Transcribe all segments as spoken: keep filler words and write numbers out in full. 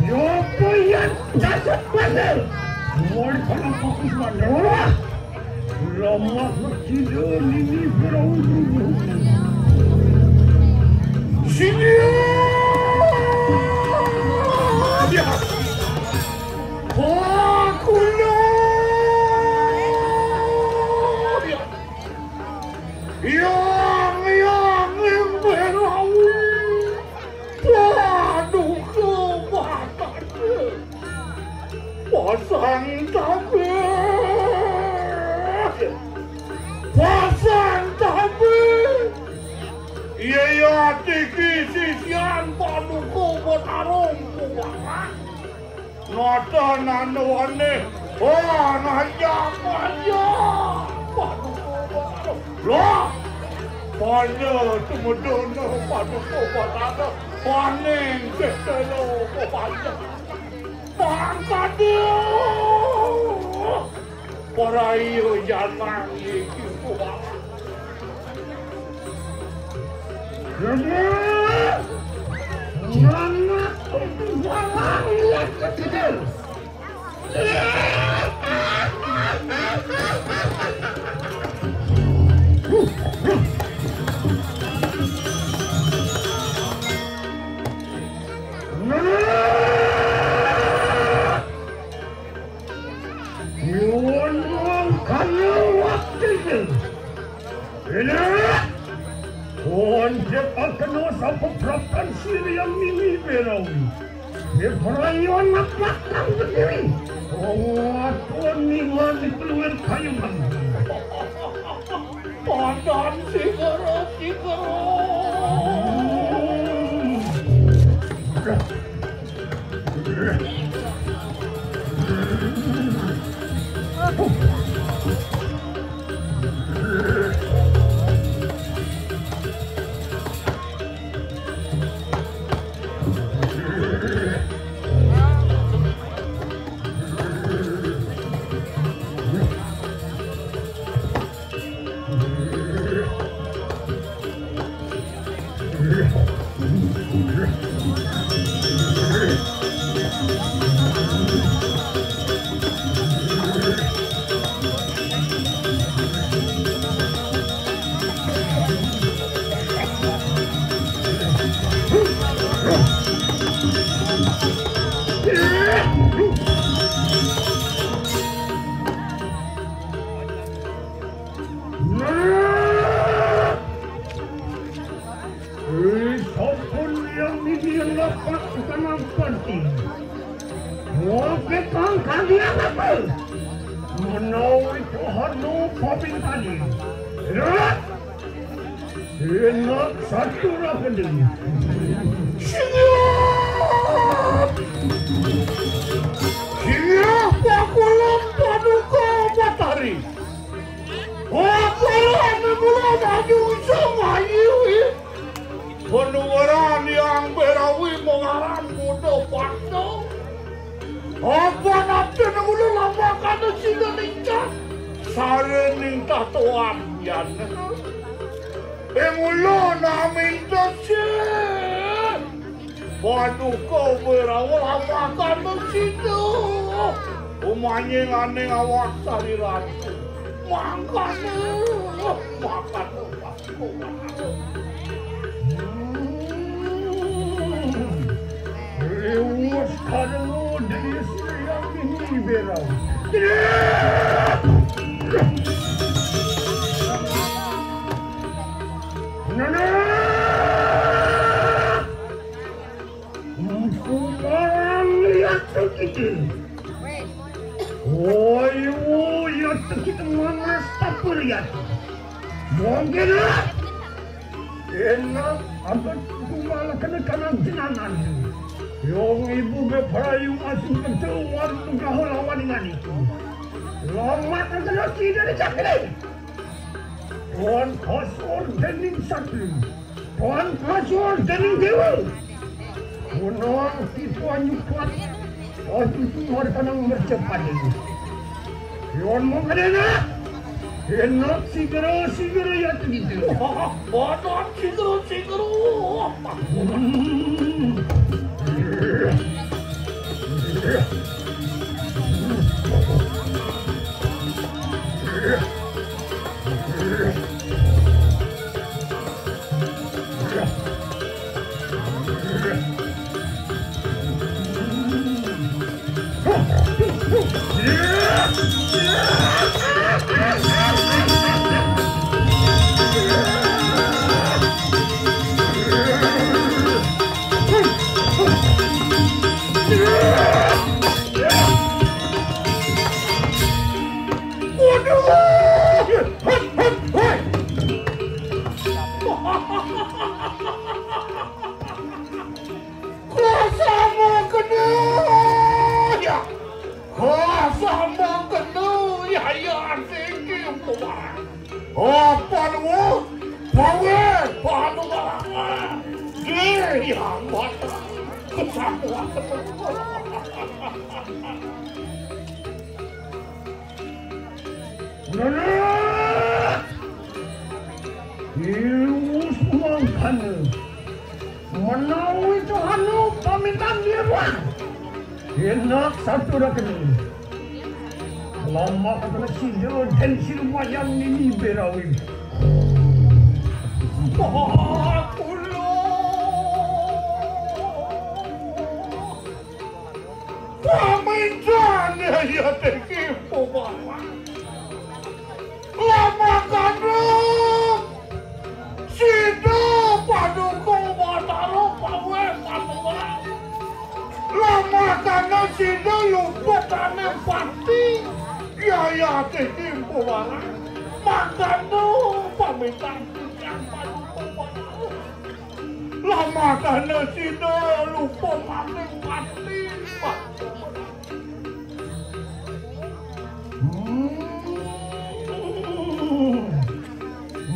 Yo, poyan, dasar pasal. Woi, kana fokus mandor. Lemah kecil ini berau. Sini. Ya. Fokus. Ya. Yang, yang, yang berau. Waduh, kebakar. Pasang tabir. Pasang tabir. Iya, iya, tiki sisian paduka batarung kubangan. Nata nanduane. Wah, ngajak aja. Paduka batarung. Lah. Pada tumedun paduka batarung. Paning ketelo kepanjang. Mangkade. Para iya janang iki kuat. Jadi, jangan kutubalang lihat kecil. Nyuwun wong kaya waktu itu. Ini. Wong cepat kena sapa prakan siri yang mimi berawi. Dia perayuan napak kang berdiri. Oh, tuan niwan di keluar kayu mandi. Padan sigara-sigara. Sampun yang midian lapak tanam panti. Wape kang kalian apa? Menawi Tuhan no paping tadi. Rat! Enak satu rapening. Siap! Siap, pakulam paduka batari. Pakulam mula maju semayu. Penuaran yang berawi mengaran Buddha Panda. Apa nanti nang ulo lama kada sida lincah? Sare ning tatoan yan. Ing ulo namin tesi. Paduka berawi lama kada sida. Umanye ngane awak sariran. Mangkane, mangkane. Lewat karena dari Sri Rambini Berau. Nana! Sembarang lihat sedikit. Woi, woi, ya sedikit manas tak lihat. Mungkin lah. Enak, ambil kumalah kena kanan jenangan. Yong ibu beperayu masih ketuan tunggaho lawan dengan itu. Lomak kena tidak dicakili. Tuan kasur dening sakti. Tuan kasur dening dewa. Gunung tipu anyupat. Oh, itu harus tenang mercepat ini. Yon mau kena nak? Enak sigera, sigera ya tu gitu. Badan sigera, sigera. Hmm. Apa nuwun? Bawe, panu malanga. Nggih, Hyang Batara. Kesamuan. Lelet! Iwus mangkana. Menawi Tuhan pamintan liwat. Enak satu rakene. Lama kena sida dan sida wayang nini berawi. Wah, kula. Pamintan ya, ya, teki, pobawa. Lamakana sida paduka Batara paweh panuwun. Lamakana sida luputane pati, yayate timpuwaran. Makana pamitan titiang paduka Batara. Lamakana sida luputane pati, pati. Hmm.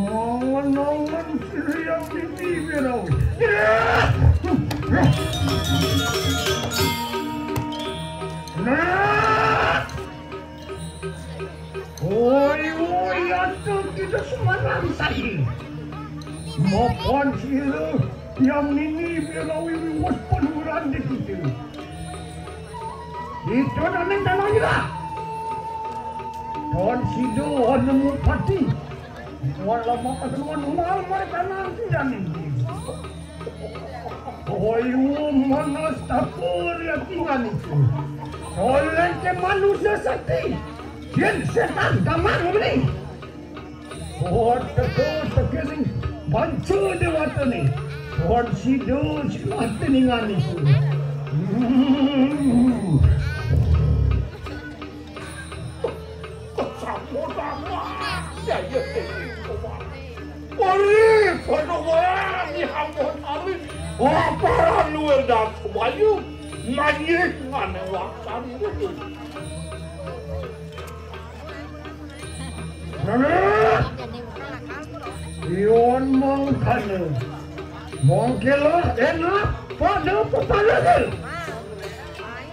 Mongon-mongon sira yang mimpi, Wirawi. Nah. Woi, woi, atuh kita semarang saja. Mapan sira yang mimpi, Wirawi, wis penuran di kita. Itu namanya tanah ira. Tuan Sido nemu pati. Tuan lama keseluan umal mereka nanti dan ini. Koyo manas tapur ya tingan itu. Oleh ke manusia sakti. Yen setan gamang beli. Wah, teka-teka ning panca dewatane. Tuan Sida silah teningan iku. Hmm. Kesampun amat. Ya, ya, ya, ya. Ori, padha wae, Hyang Batari. Wah, para luwih dan sebayu. Manjih ngane waksan. Nah, ion mangkana. Mangkela enak pada pepalagan.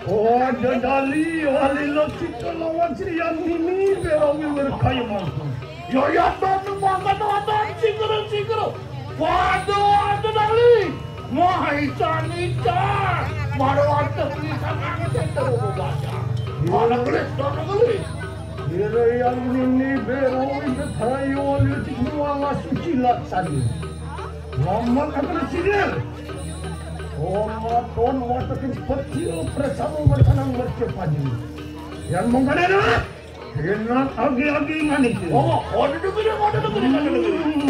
Pada dali, alila kita lawan Sri Yamini, berawi berkaya mangku. Yo, ya, tanu mangkana watan singkara-singkara. Waduh, aduh, dali. Wah, ican, ican. Maro aduh, beli kakang, saya terus baca. Mana gelis, mana gelis. Kira yang ini berawi berkaya, alila kita semua ngasuci laksana. Lama kata sidir. Oma ton watakin pecil bersama berkanang mercepadi. Yang mengkadana. Enak agi-agi manis. Oh, ada dengerin, ada dengerin, ada dengerin.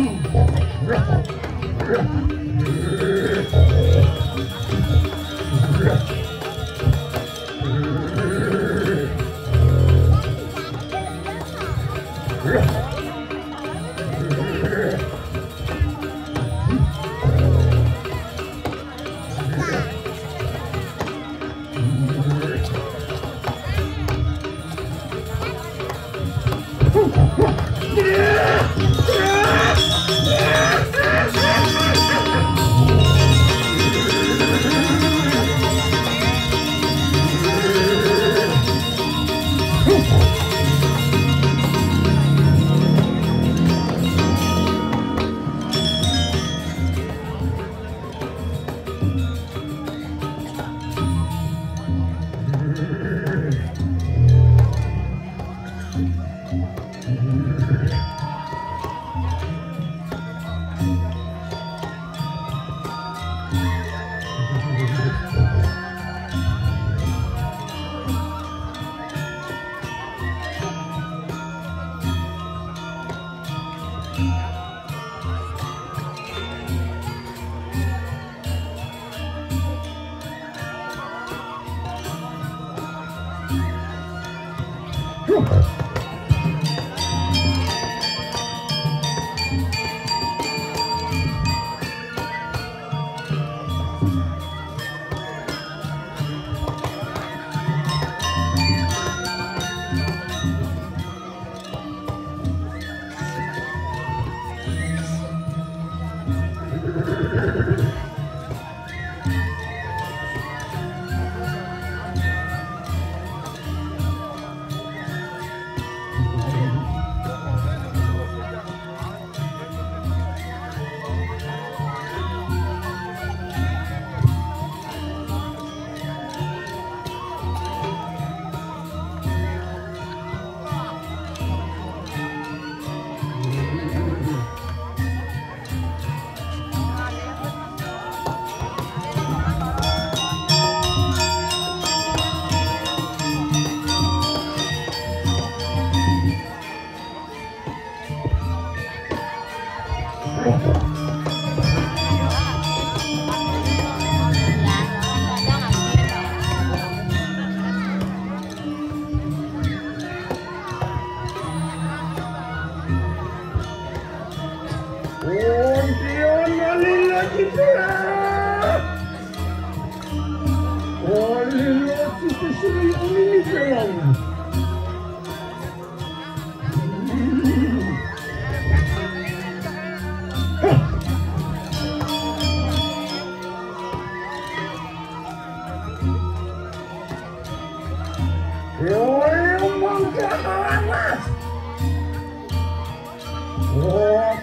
Oh,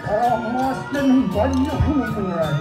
keramas dan banyak hubungan.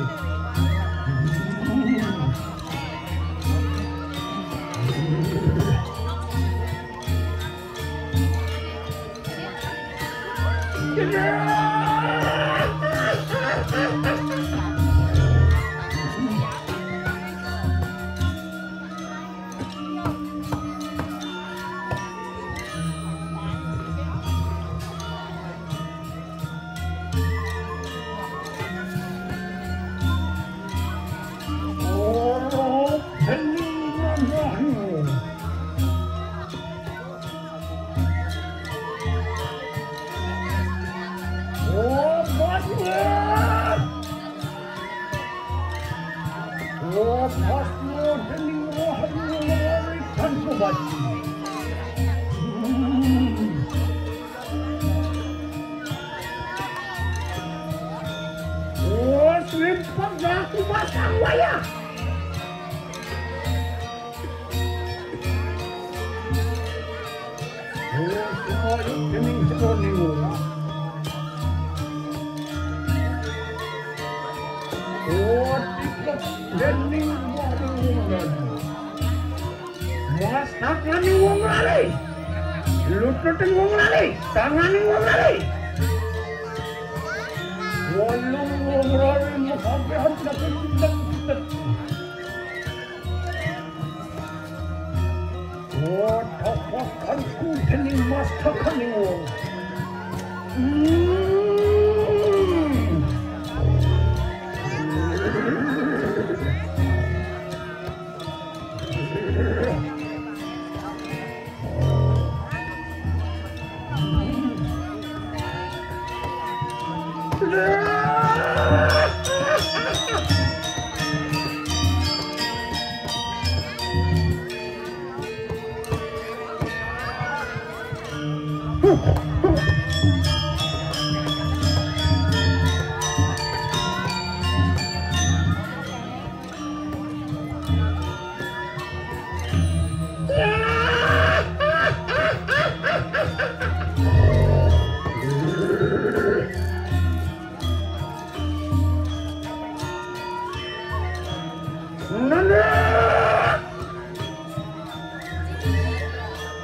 Mas, tanganing wong lali. Lututing wong lali, tanganing wong lali. Walung wong lali, mukabehan dapat tidak tidak. Oh, tapakanku dening mas tanganing wong. Hmm.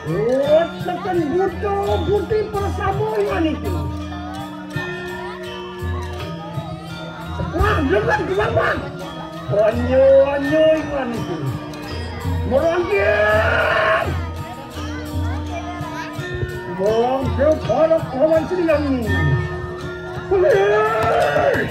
Wah, tekan buto buti persamuan itu. Wah, lebat, lebat, wah. Anyo, anyo, iman itu. Merangkir. Merangkir para kawan sendiri. Hei.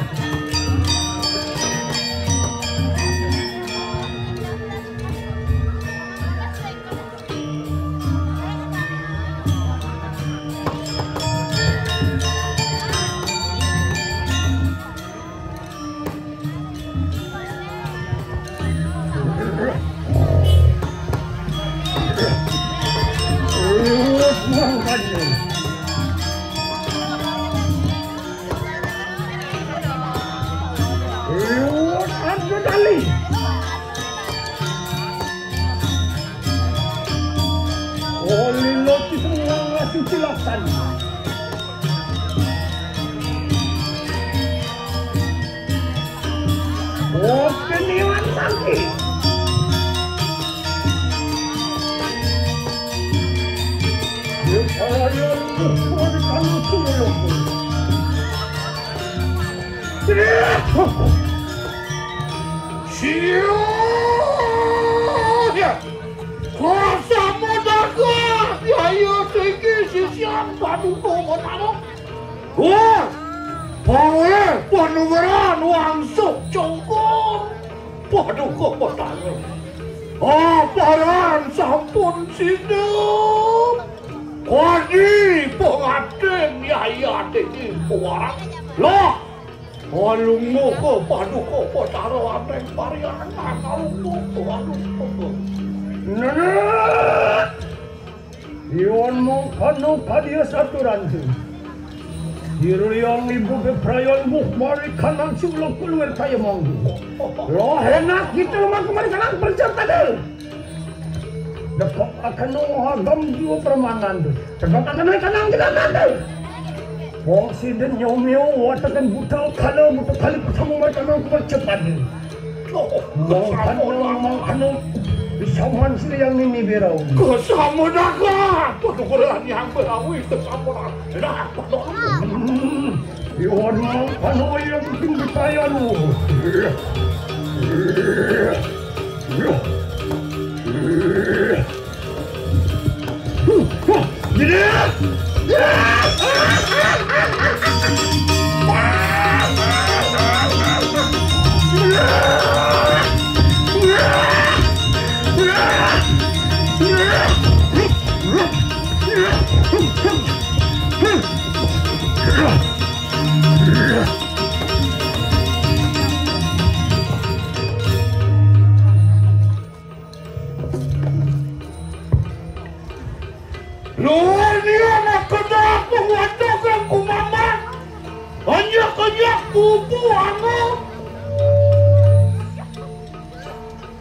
Oli loti semua ngasih cilatan. Oke, niwan sangki. Di palayan semua di kamu semua. Siap. Kuasa modaka, biaya tinggi sisian Paduka Betara. Wah, paweh panugeran wangsuk congkong. Paduka Betara. Aparan sampun sinep. Wadi pengantin yaya tinggi kuat. Lah, Alungguh ka Paduka Betara Aneng Parianan, alungguh ka, alungguh ka. Nenek! Anu kadias aturan tu. Diriang ibu beprayan buh mari kanang si ulo kulwer kaya manggu. Loh enak gitu mah kemari kanang percaya tadi. Dekok akan agam jiwa permanan tu. Dekok akan kanang kita nanti. Wong siden nyomyo watakan buta kala buta kali pertama macam aku cepat ni. Mangkano mangkano bisa mansur yang ini berau. Kesamudakan penukuran yang berawi kesamudakan. Nah, Iwan mangkano yang bikin percaya lu. Luar dia nak kena aku watak yang kumama. Anyak-anyak kubu anu.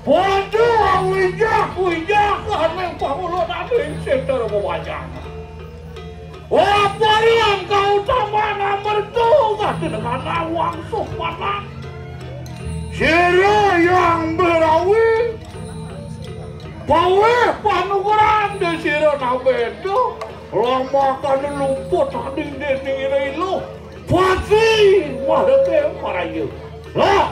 Waduh, wijak, wijak, aneh pangulo nabi seter mewajana. Wah, parang kau taman amertu, mati dengan awang suh panak. Sira yang berawi, paweh panukuran di sira nabedo, lama kan luput tadi deni ilo, pasti mahete marayu. Lah,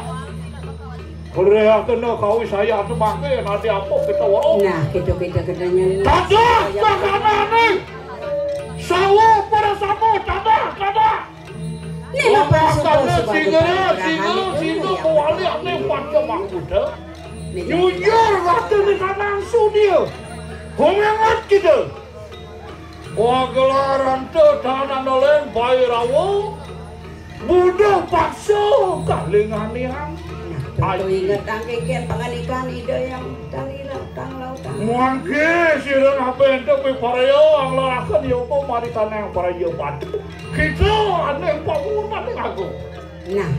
kere kena kau saya tu mangke nanti apa kita warung. Nah, kita kita kena nyanyi. Tada, tada, nih. Sawo para sama, tada, tada. Nih, Bapak Suko, Suko, singa, singa, singa, mewali ane panca makuda. Nyujur waktu di tanang sudia. Komengat kita. Wagelaran te tanah noleng bayi rawo. Budo paksa kalinganian. Nah, tentu ingat tangkikian panganikan ide yang tangila, tanglau, tang. Mangke sira nabe ente piparaya anglaraken ya apa mari tanang paraya batu. Kita aneh bangunan aku. Nah,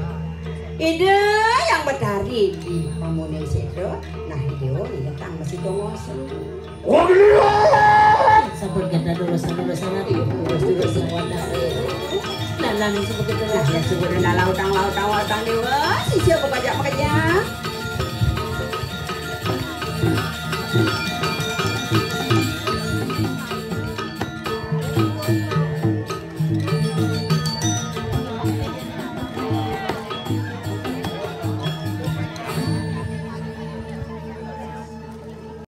ide yang betari di pamuning sedo. Nah, ide ini tang masih dongosen. Wah, gila. Sampun kita dosa-dosa nanti, dosa-dosa wadah. Dalam sebut itu lah, ya, sebut itu lautang, lautang, lautang dewa. Si siapa pajak makanya?